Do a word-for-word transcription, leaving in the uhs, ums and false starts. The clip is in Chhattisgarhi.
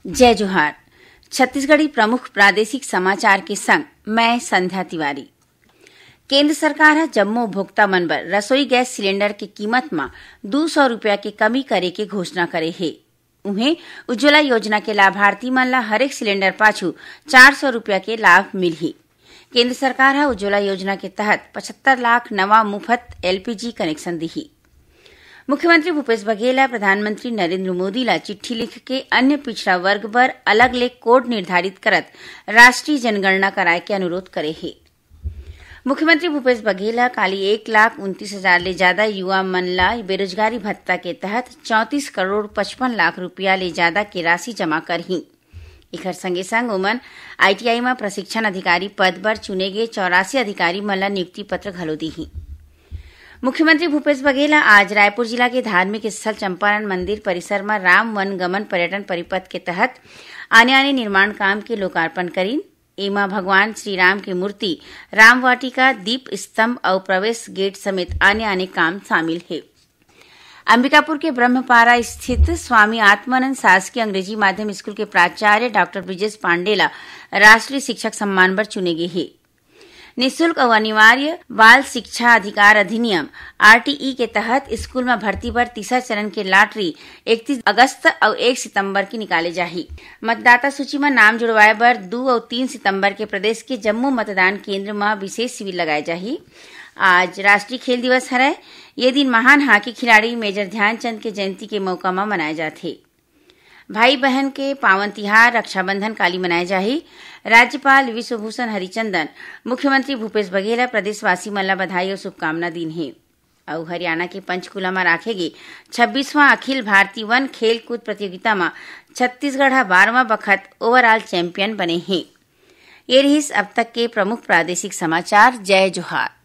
जय जोहार। छत्तीसगढ़ी प्रमुख प्रादेशिक समाचार के संग मैं संध्या तिवारी। केंद्र सरकार ह जम्मो उपभोक्ता मन बर रसोई गैस सिलेंडर के कीमत म दू सौ रुपया के कमी करे के घोषणा करे हे। उहें, उज्ज्वला योजना के लाभार्थी मन ला हरेक सिलेंडर पाछू चार सौ रुपया के लाभ मिलही। केंद्र सरकार ह उज्ज्वला योजना के तहत पचहत्तर लाख नवा मुफ्त एलपीजी कनेक्शन दिही। मुख्यमंत्री भूपेश बघेल ह प्रधानमंत्री नरेंद्र मोदी ला चिट्ठी लिख के अन्य पिछड़ा वर्ग बर अलग ले कोड निर्धारित करत राष्ट्रीय जनगणना कराए के अनुरोध करे हे। मुख्यमंत्री भूपेश बघेल ह काली एक लाख उनतीस हजार ले ज्यादा युवा मन ला बेरोजगारी भत्ता के तहत चौंतीस करोड़ पचपन लाख रुपया ले ज्यादा के राशि जमा करही। एखर संगे संग ओमन आईटीआई म प्रशिक्षण अधिकारी पद बर चुने गे चौरासी अधिकारी मन ला नियुक्ति पत्र घलो दीही। मुख्यमंत्री भूपेश बघेल ह आज रायपुर जिला के धार्मिक स्थल चंपारण मंदिर परिसर म राम वन गमन पर्यटन परिपथ के तहत आने-आने निर्माण काम के लोकार्पण करीन। एमा भगवान श्री राम के मूर्ति, राम वाटिका, दीप स्तंभ अउ प्रवेश गेट समेत आने-आने काम शामिल हे। अंबिकापुर के ब्रह्मपारा स्थित स्वामी आत्मानंद शासकीय अंग्रेजी माध्यम स्कूल के प्राचार्य डॉक्टर ब्रिजेश पांडे ला राष्ट्रीय शिक्षक सम्मान बर चुने गे हे। निशुल्क अउ अनिवार्य बाल शिक्षा अधिकार अधिनियम, आरटीई, के तहत स्कूल म भर्ती बर तीसरा चरण के लॉटरी इकतीस अगस्त अउ एक सितंबर के निकाले जाही। मतदाता सूची म नाम जुड़वाए बर दू अउ तीन सितंबर के प्रदेश के जम्मो मतदान केंद्र म विशेष शिविर लगाए जाही। आज राष्ट्रीय खेल दिवस हरय। ये दिन महान हॉकी खिलाड़ी मेजर ध्यानचंद के जयंती के मौका म मनाए जाथे। भाई बहन के पावन तिहार रक्षाबंधन काली मनाए जाही। राज्यपाल विश्वभूषण हरिचंदन मुख्यमंत्री भूपेश बघेल ह प्रदेशवासी मन ला बधाई अउ शुभकामना दीन हे। अउ हरियाणा के पंचकूला म राखे गे छब्बीसवां अखिल भारतीय वन खेलकूद प्रतियोगिता म छत्तीसगढ़ ह बारहवां बखत overall champion बने हे। ये रिहिस अब तक के प्रमुख प्रादेशिक समाचार। जय जोहार।